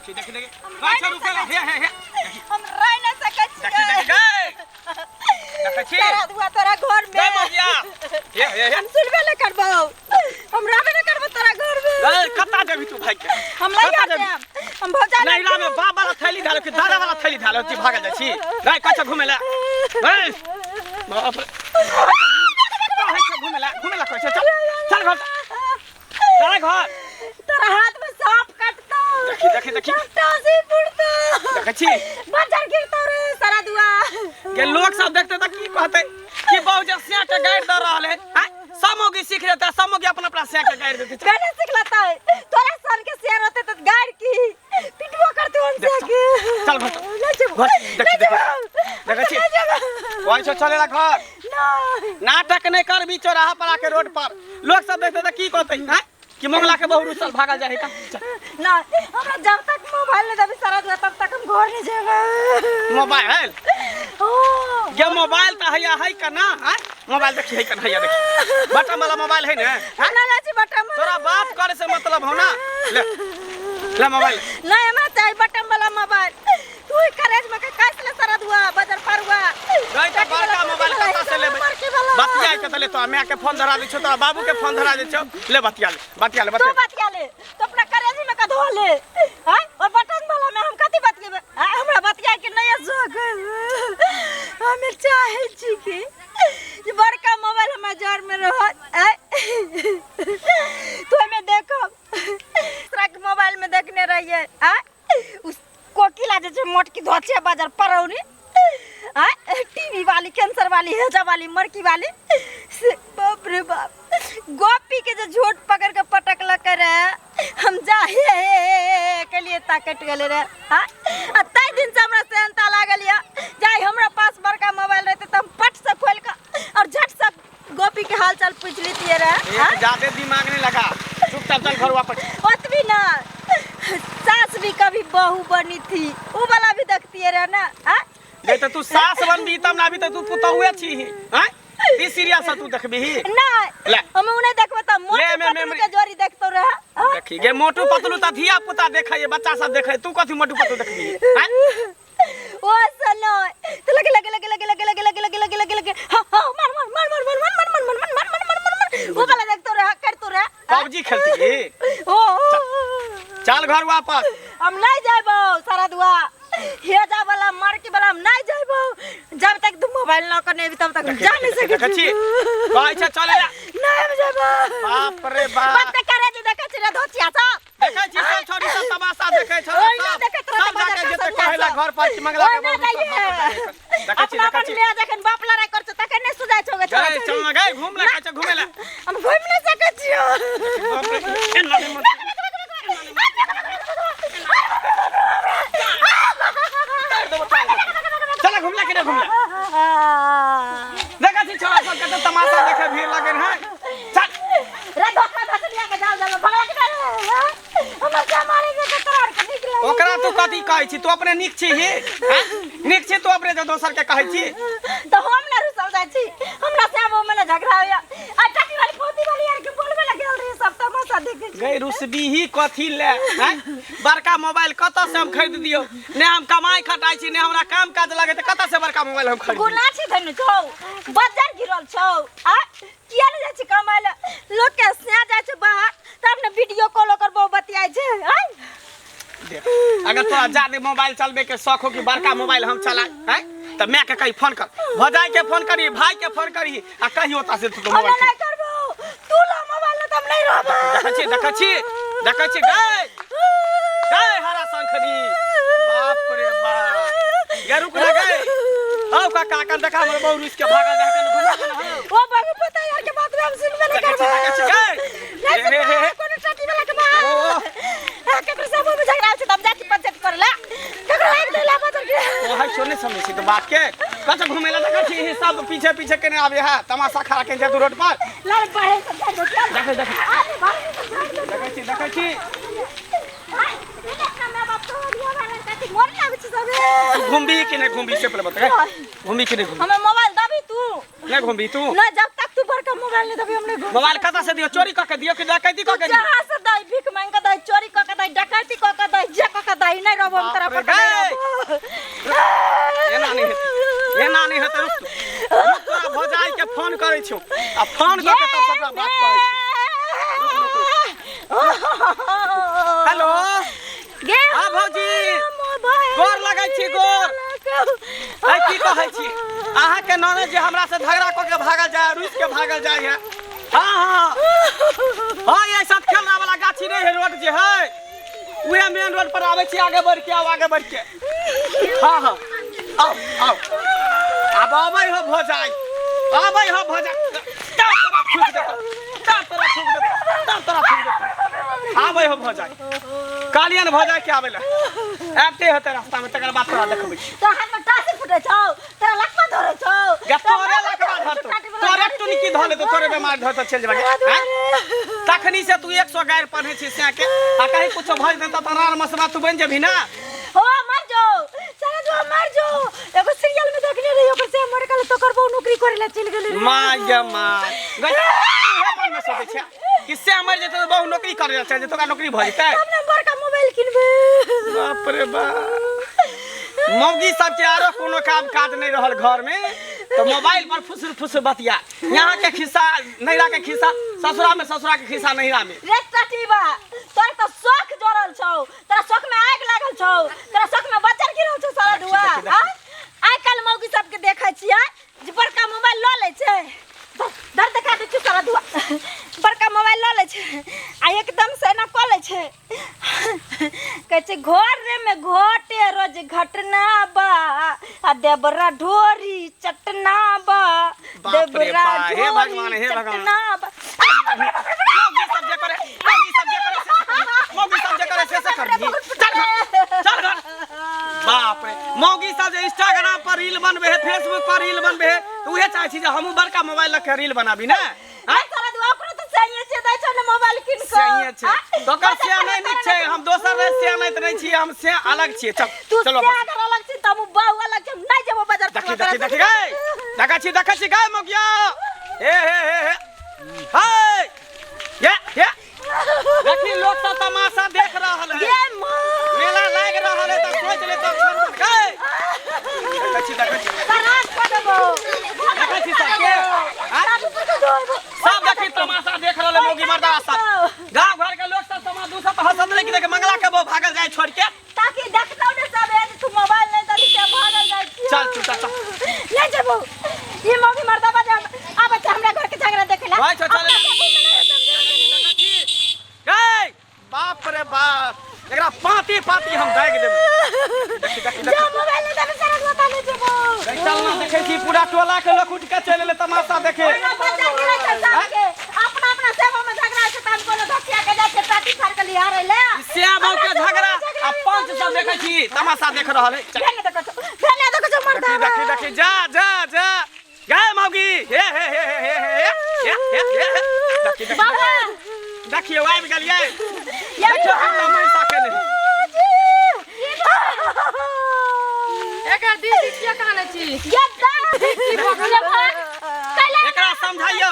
देखी देखी देखी हम अच्छा रहि रुके नहि हे हे हे हम रहि नहि सकै देखी छियै देखी गए देखै छी तोरा दुआ तोरा घर गए में मौजिया हे हे हे हम सुनबे नहि करबौ हम रहबे नहि करबौ तोरा घर में गए कत्ता जेबही तू भाग के हम लैया कत्ता जेबही? जायब हम भौजा नैरा में बाप वाला थैली धालो कि दादा वाला थैली धालो कि भागल जाइ छी गए कच्चा घुमे ला गए बाप रे कहै छै घुमे ला घुमे ला कहै छै चल चल घर चल घर तोरा हाथ में सांप काटतो देखी, देखी, देखी। काटतो से पुड़तो देखै छी बजर गिरतो रे सारा दुआ के लोग सब देखते त की कहते कि बहु जे सिया के गाइड द रहल है हैं समोगी सीख लेता समोगी अपना अपना सिया के गाइड देते गाना सीख लेता है तोरा सन के शेर होते तो गाड़ की पिटबो करते उनसे देख, के चल घर चल। नहीं जेबो घर, देख, नहीं देख। जेबो देखै छी? नहीं जेबो कहै छौ चले ला घर नहीं नाटक नहीं कर बीचो राह पर आके रोड पर लोग सब देखते त की कहते हैं कि मंगला के बहु रुसल भागल जाए का चल। नहीं हमरा जब तक मोबाइल नहीं देबी सारा दुआ तब तक हम घर नहीं जेबे मोबाइल ओ ये मोबाइल त हैया है का ना हैं मोबाइल देखी है का हैया देखी बटन वाला मोबाइल है ना हैं? हमरा ना छी बटन तोरा बात करे से मतलब हो ना ले ले मोबाइल नहीं हमरा चाहिए बटन वाला मोबाइल तू ही करेज में के कैसे ले सारा दुआ बाजार पर हुआ गई त बड़का मोबाइल कतऽ से लेबै बतिया के त ले तोरा माय के फोन धरा दै छौ तोरा बाबू के फोन धरा दै छौ ले बतिया ले बतिया ले तू बतिया बतिया ले तो अपना करेजी में का धो ले हैं और बटन वाला में हम कथी बतियेबे हैं? हमरा बतिया के नहीं शौक हमें चाहे छी कि जे बड़का मोबाइल हमरा जर में रहत हैं? तो हमें देखब दूसरा के मोबाइल में देखने रहिए हैं उस कोकिला जे छै मोटकी धोचे बाजार परौनी हैं टीवी वाली कैंसर वाली हेजा वाली मरकी वाली से बाप रे बाप गोपी के जे झोट पकड़ के पटक लके रहे हम जा हे हे हे हे के लिए ताकत गेले रहे हाँ आ ताहि दिन से हमरा सेहनता लागल यऽ जाहि हमरा पास बड़का मोबाइल रहते तऽ हम पट से खोलि कऽ और झट से गोपी के हाल चाल पूछ लेतियै रहे हाँ एक ज्यादे दिमाग नहीं लगा चुपचाप चल घर वापस ओतबी ना सास भी कभी बहू बनी थी वो वाला भी देखती रहे ना हाँ नहीं तो तू सास बनबी तब ना अभी तो तू पुतहुए छी हैं ई सीरियल से तू देखबी नहीं ले। हम उन्हें देखबे त मोटू ले, मे- पतलू मेमोरी- के जोड़ी देखतो रहे हाँ? देखी गे मोटू पतलू त धिया पुता देखै बच्चा सब देखै तू कथी मोटू पतलू देखबी हैं ओ सनो तो लगे लगे लगे लगे लगे लगे लगे लगे लगे लगे लगे हाँ हाँ मार मार मार मार मार मार मार मार मार मार मार मार मार मार वो वाला देखतो रहे करतो रहे पबजी खेलती ओ चल घर वापस हम नहीं जाबो सारा दुआ हेजा वाला मरकी वाला हम नहीं जाबो जब तक तू मोबाइल न करने तब तक हम जा नहीं सके देखै छी कहै छै चले जा नहीं हम जाबो बाप रे बाप बात करे जे देखै छी रे धोतिया सब देखै छी सब छोरी सब तमाशा देखै छौ ओहिना सब देखैत रहत सब जाके बाजार जेतै सब कहै ला सब। घर पर कि मंगला के ओहिना बाबू सब जाइए। भागल जाइ छै। देखै छी अपना देखै अपन छी ले जखन बाप लड़ाई करछौ तखन नहि सुझाइ छौ गे गए चल ना गए घूम ले कहै छै घूमे ला हम घुमि नहि सकै छियौ बाप रे एना नहि मत चल घूम ले कि नहीं घूम ले देखै छी छोरा सब कते तमाशा देखे भीड़ लगन है चल रे धोखा धसलिया के जाल जाल भगला के हमर क्या मारे के तोरा आर के नीक लागे ओकरा तू कथी कहै छी तू अपने नीक छी ही हैं? नीक छी तू अपने जे दोसर के कहै छी तो हम ना रुसल जाइ छी हमरा से आबो में झगड़ा होया आ टटी वाली पोती वाली यार के बोलबे लगे रही सब तमाशा देखे छी गई रुसबी ही कथी ले हैं? बड़का मोबाइल कतऽ से हम खरीद दियौ ने हम कमाई खटाइ छी ने हमरा काम काज लगे तऽ कतऽ से बड़का मोबाइल हम खरीद गुना छी धनु छौ बजार गिरल छौ आ किया ने जाइ छी कमाइ लए लोक के से जाइ छै बाहर तब ने वीडियो कॉल ओकर बहु बतियाइ छै आय देख अगर तोरा ज्यादे मोबाइल चलबे के शौक हो कि बड़का मोबाइल हम चलाए हैं तऽ माय के कही फोन कर भौजाई के फोन करी भाई के फोन करी आ कही ओता से तू तो हम मोबाइल नहीं करबो तू ला मोबाइल ना त हम नहीं रहबो देखै छी देखै छी देखै छी गए गए हरा शंखनी बाप रे बाप गे रुक ना गए आओ काका कन देखा हमर बहु रुस के भागल जाय कन घुमा के ना ओ बाबू पता यार के बात हम सुनबे नहीं देखै छी करबो देखै छी गए नहीं हे, हे, हे, हे। सुनबो कोनो टटी वाला के बात आ, केकरो सब में झगड़ा छै तब जाके पंचायत कर ले केकरो एक देला बदल के ओ है छोने समझै छी तो बात के कत घुमे ला देखै छी सब पीछे पीछे केने आबे है तमाशा खड़ा केने छै तू रोड पर लड़ पड़े सब जाय दे देखै देखै अरे भाई सब जाय दे देखै छी देखै छी हाय अपना माय बाप तो दिया वाला कथि मोर लागै छै सबे घुमबी कि नहीं घुमबी से पहले बता घुमबी कि नहीं घुमबी हमें मोबाइल दबी तू नहीं घुमबी तू ना जब तक तू बड़का मोबाइल नहीं दबी हम नहीं घूम मोबाइल कतऽ से दियो चोरी कऽ के दियो कि डकैती तू कऽ के दियो जहाँ से दई भीख मांग के दई चोरी क के दई डकैती क के दई जे क के दई दाई नहीं रहबो हम तोरा बाप रे, पर नहीं गए। रहबो। एना नहीं हेतै, एना नहीं हेतै, रुक तू। रुक, तोरा भौजाई के फोन करै छियौ आ फोन कऽ के तब सबटा बात कहै छियौ। हेलो। गे। हाँ भौजी। मोबाइल। गोर लगै छी, गोर। आइ की कहै छी, अहाँके ननद जे हमरा से झगड़ा कऽ के भागल जाय, रुसि के भागल जाय है। हाँ हाँ हाँ, ये सब खेलना वाला गाछी नहीं है, रोड जे है उहे मेन रोड पर आबै छी, आगे बढ़ के आउ, आगे बढ़ के। हाँ हाँ, आउ आउ, आब अबै हो भौजाई, अबै हो भौजाई। तब तोरा थूक देतौ, तब तोरा थूक देतौ, तब तोरा थूक देतौ। आबै हो भौजाई, कहलियन भौजाई के आबै लए, आबिते हेतै रास्ता में, तकर बाद तोरा देखबै छी। तोरा हाथ में टासी फुटे छौ, तोरा लकवा धरे छौ। गे तोरे लकवा धरतौ, तोरे टुनकी धऽ लेतौ, तोरे बेमारी धरतौ, चलि जेबै। आँय? तखनी से तू 100 गारि पढ़ै छी सैं के, आ कहीं कुछो भऽ जेतै तऽ तोरा मसबा तू बनि जेबही ना। हो मर जो सारा जो मर जो, एगो सीरियल में देखने रही ओकर से मर गेल तो करबो नौकरी करे ला चल गेल रे। माँ गे माँ गै, इहे मन में सोचै छै कि से मरि जेतै तऽ बहु नौकरी करे ला चलि जेतै, ओकरा नौकरी भऽ जेतै। तब ने बड़का मोबाइल किनबे। बाप रे बाप, मौगी सबके आरो कोनो काम काज नहीं रहल घर में तो मोबाइल पर फुसुर फुसुर बतिया, यहाँ के खिस्सा नैहरा के खिस्सा ससुरा में, ससुरा के खिस्सा नैहरा में। रे टटीबा, तोरा तो शौक जोड़ल छौ, तोरा शौक में आग लागल छौ, तोरा शौक में बच्चर गिरल छौ सारा धुआ। देखी, देखी। आँ? आइ काल्हि मौगी सबके देखै छियै जे बड़का मोबाइल लऽ लै छै, धर देखा दै छियौ सारा धुआ, बड़का मोबाइल लऽ लै छै आ एकदम से एना कऽ लै छै, कहै छै घर रे में घटे रोज घटना बा आ देबरा ढोरी चटना बा, बाप रे देबरा बा, हे भगवान, ढोरी हे भगवान। चटना बा। मौगी सब जे करे, मौगी सब जे करे से से करही, मौगी सब जे करे से से करही। चल घर, चल घर। बाप रे, मौगी सब जे इंस्टाग्राम पर रील बनबे है, फेसबुक पर रील बनबे है, तऽ उहे चाहै छी जे हमहूँ बड़का मोबाइल लऽ के रील बनाबी ने। आँय? सारा दुआ ओकरो तऽ सहिए छै, दै छौ ने मोबाइल कीन कऽ। सहिए छै। आँय? तऽ ओकर से नहि नीक छै, हम दोसर रे से नहि तऽ नहि छियै, हम से अलग छियै। चल, तू चलो से बस। अगर अलग छी तऽ हमहूँ बहु अलग छी, हम नहि जेबो बाजार देखी, पर। देखी, देखी, गै। देखै छी, देखै छी, गै मौगिया। हे, हे, हे, हे। हे। ये, ये। देखी लोग सब तमाशा देख रहल है, गे माँ। मेला लागि रहल है, तऽ सोच ले तऽ छोड़ छोड़ गै। देखै छी, देखै छी। बरात कऽ देबो। देखै छी सबके? आँय? बाबू पर कऽ देबो। सब देखी तमाशा देख रहल है मौगी मर्दा सब, गांव घर के लोग सब समाज दू सब हंसत रहे कि देख मंगला के बहु भागल जाय छोड़ के, ताकि देखतौ ने सब हे जे तू मोबाइल नहि देलही से भागल जाइ छियौ। चल तू, चल, चल। नहि जेबो, ई मौगी मर्दा बजे आबै छै हमरा घर के झगड़ा देखे ला। भाई, चल, चल। अपना के घूमे नहि हेतै। गै बाप रे बाप, एकरा पाती पाती हम दागि देबै। देखी, देखी, जो देखी। मोबाइल नहि देबै सारा बता नहि जेबो। गै, चल ना, देखै छी पूरा टोला के लोग उठि के चलि एलै तमाशा देखे। ओहिना बच्चा गिरै छै सबके, अपना अपना सेवा में झगड़ा होइ छै तऽ हम कोनो धकिया के जाइ छै टाटी फाड़ के लिया रे ले। श्याम बाबू के झगड़ा आ पंच सब देखै छी तमाशा देख रहल है। चल। भेल नहि देखै छौ, भेल नहि देखै छौ मर्दा। देखी, देखी, देखी, जा जा जा गै मौगी, हे हे हे हे हे हे हे हे हे हे। देखी, देखी, बाबा। देखियौ आबि गेलियै। या देखियौ की तमाशा केने। एकर दीदी किया कानै छी? एकरा समझाइयो,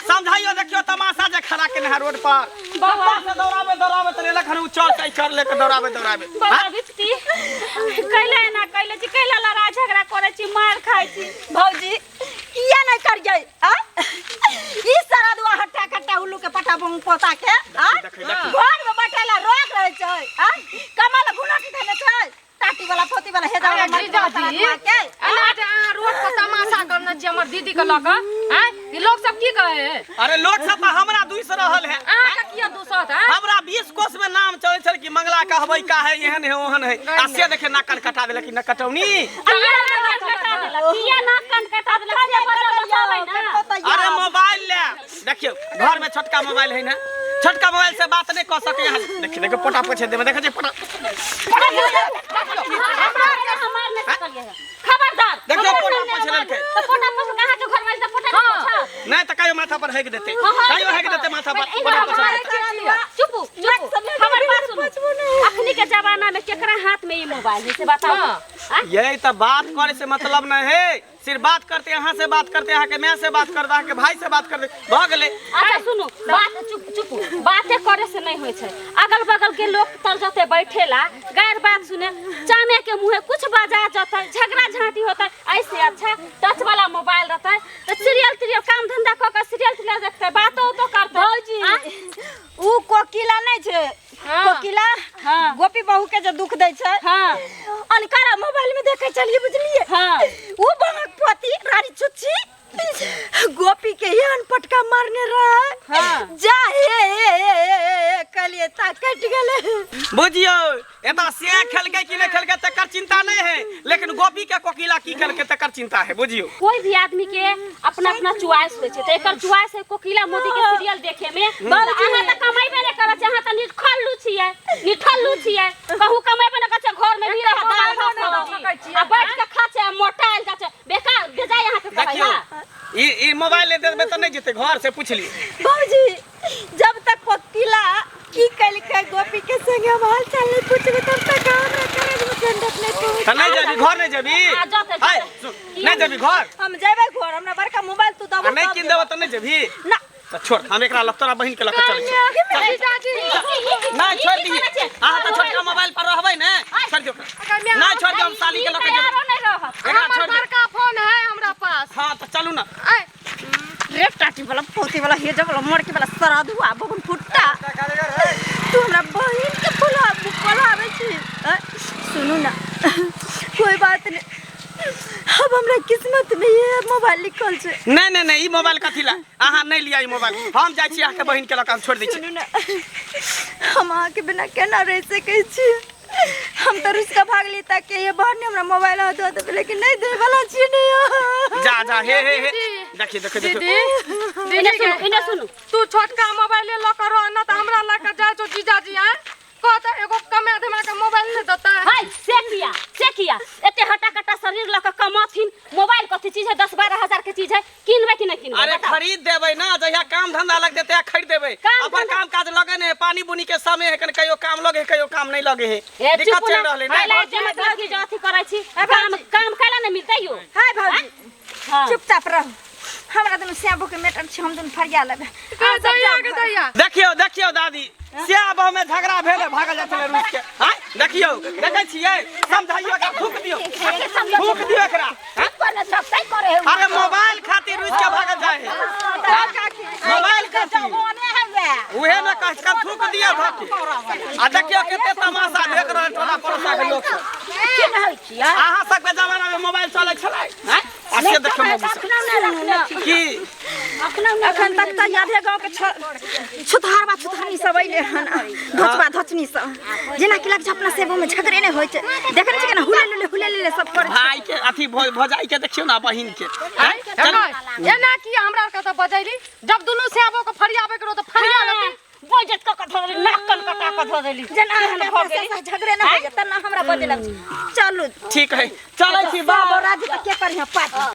समझाइयो, देखियौ तमाशा जे खड़ा केने है रोड पर, बाबा से दौड़ाबे दौड़ाबे तऽ लेलक हन उ चढ़ के चढ़ लेके दौड़ाबे दौड़ाबे। बाबा बिपति कैला एना कैले छी, कैला लड़ाई झगड़ा करै छी, मार खाइ छी? भौजी किया नहीं करियै आ? ई सारा दुआ हट्टा कट्टा उल्लू के पटा बंग पोता के आ? देखी, देखी। घर में बैठेला रोग रहै छै आ? कमल घुना के धने छै टाटी वाला फोती वाला हेजा वाला अरे मर्द वाला सारा जीजाजी, दुआ के। एना जे अहाँ रोड पर तमाशा करने छी हमर दीदी के लऽ कऽ, आँय? ई लोग सब की कहै है? अरे लोग सब तऽ हमरा दूसि रहल है। अहाँके किया दूसत है? हमरा 20 कोस में नाम चलै छल कि मंगला कहबै का है, एहन है ओहन है, आ से देखे नाक कान कटा देलक कि न कटौनी। किया नाक कान कटा देलक? किया नाक कान कटा देलक? से बता, बताबै ना। अरे मोबाइल ले देखियौ, घर में छोटका मोबाइल है ना, छोटका मोबाइल से बात नहीं कऽ सकै यहाँ। देखियौ, देखियौ पोटा पोछे देबै, देखै छी पोटा। हमार नहीं सकलियै है। खबरदार। देखियौ हमर पोटा सामने पोछे आवाज। लेलकै। तऽ पोटा पोछ कऽ अहाँके घर में तऽ पोटा नहि पोछब। नहीं तऽ कहियो माथा पर हेक देतै, हाँ, हाँ, कहियो हेक देतै माथा पर, एहिना पोटा पोछे हमार लेलकै। चुपू, चुपू। हमर बात सुनू। अखनी के जमाना जमाना में केकरा हाथ में ई मोबाइल है से बताओ। हाँ। आँय? यही तो बात करे से मतलब नहीं है, सिर्फ बात करते यहाँ से बात करते, यहाँ के माय से बात करते, यहाँ के भाई से बात करते, भऽ गेलै। अच्छा सुनू बात, चुप चुप, बाते करे से नहीं होइ छै। अगल बगल के लोग तर जते बैठेला गैर बात सुने, चामे के मुँहे कुछ बजा जते, झगड़ा झांटी होता। ऐसे अच्छा टच वाला मोबाइल रहता तो सीरियल तिरियल काम धंधा क के सीरियल तिरियल देखते, बातो उतो करते। भौजी उ कोकिला नहीं छै। हाँ। कोकिला हाँ। गोपी बहू के जे दुख दै छै। हाँ। अनकारा मोबाइल में देखे चलिए बुझलिए। हाँ। उ बहक पति रानी चुच्ची गोपी के एहन पटका मारने रहे। हाँ। जा हे हे हे हे कलिए ता कट गेले। बुझियो एता से खेलकै कि नहीं खेलकै तकर चिंता नहीं है, लेकिन गोपी के कोकिला की खेलकै तकर चिंता है। बुझियो कोई भी आदमी के अपना अपना चॉइस होइ छै, त एकर चॉइस है कोकिला मोदी के सीरियल देखे में। अहाँ त कमाइबे नै करै छै, अहाँ त निठल्लू छियै, निठल्लू छियै, कहूँ कमाइबे नै करै छै, घर में भी रह दाल भात सब्जी आ बैठ के खा छै, मोटाइल जाइ छै, बेकार बेजाय अहाँ के कहै। देखियो हां ई मोबाइल ले देबै त नहीं जेतै घर से पूछली। भौजी जब तक कोकिला की कलकै गोपी के संगे हम हाल चाल नहीं पूछबे तब तक हमरा करे में ठंडक नहीं पहुंच। त नहीं जेबी घर, नहीं जेबी? आ, जते, जते। हाय, सुन, नहीं जेबी घर? हम जेबै घर, हमरा बड़का मोबाइल तू दबो आ नहीं किन देबो त नहीं जेबी? ना। त छोड़, हम एकरा लग तोरा बहिन के लग चलै छी। जीजाजी नहीं छोड़ दी, अहाँ त छोटका मोबाइल पर रहबै ने, छोड़ दियौ ओकरा। नहीं छोड़ दियौ, हम साली के लग जेबै। तैयारो नहीं रहत। एकरा हमर छोड़ दियौ। बड़का फोन है हमरा पास। हाँ त चलू ना। आय रे टाटी वाला पोती वाला हेजा वाला मरकी वाला सराधुआ बगुन फुट्टा, तू हमरा बहिन के फुला बोलाबै छी। सुनू ना कोई बात नहीं, अब हमरा किस्मत में ये मोबाइल लिखल छै। नहीं नहीं नहीं, ई मोबाइल कथी ला, अहाँ नहीं लिया ई मोबाइल, हम जाइ छी अहाँ के बहिन के लग, हम छोड़ दै छी। सुनू ना हम अहाँ के बिना केना रह सकै छी, हम तो रुस के भागली ताकि ये बहन ने हमरा मोबाइल दऽ देबै, लेकिन नहीं दे वाला छी नहीं। जा जा हे हे हे, देखिए देखिए दीदी देखिए। इने दीदी सुनू, इने सुनू। तू छोटका मोबाइल लऽ के रह ना त हमरा लऽ के जाइ छौ जीजाजी। आय कहता एगो कमे हमरा के मोबाइल नहीं देतै। हाय से किया, से किया एते हटा कटा शरीर लऽ के कमाथिन, मोबाइल कथी चीज है, 10-12 हजार के चीज है, किनबै कि नहीं किनबै? अरे खरीद देबै ना, जहिया काम धंधा लग जेतै खरीद देबै। अपन काम काज लगे ने, पानी बुनी के समय है, कन कहियो काम लगे है, कहियो काम नहीं लगे है, ए दिक्कत चुप चल ना, रहलै हाय ने। ला जे मतलब कि जो अथी करै छी, काम काम कैला नहीं मिलतै यो। हाय भौजी हां चुपचाप रह, हमरा दुनू स्याबो के मेटर छै, हम दुनू फरिया लेबै। दैया के दैया। देखियो देखियो दादी, स्याबो में झगड़ा भेलै, भागल जाइ छलै रुस के। हां देखियो, देखै छियै, समझाइयो एकरा, थूक दियौ, थूक दियौ एकरा। अरे मोबाइल खातिर रुस के भागल जाइ है, मोबाइल खातिर उहे ने कह के थूक दियौ भाग। आ देखियो कते तमाशा देख रहल टोला पड़ोसा के लोक सब। अहाँ सबके जमाना में मोबाइल चलै छलै? हैं? आ से देखियो मौगी सब की अखन तक त यादे गांव के छुतहारबा छुतहारनी सब अइले हन, धोचबा धोचनी सब, जेना कि लग छै अपना सेबो में झगड़े नहीं होइ छै, देखने छी केना हुले लुले हुले लुले सब करै छै। भाई के अथी भौजाई के देखियो ना, बहिन के। एना की हमरा आर के त बजैली, जब दुनू स्याबो के फरियाबै के रहो त फरिया लेती। बजत क क धऽ देली, नाक कन कटा क धऽ देली, जेना एहन अहाँके भऽ अपना गेली। से झगड़े न होइए तना हमरा बजे लग छै। चलू ठीक है, चलै छी बाबा बाबा। राजी त के करिहे पार्टी।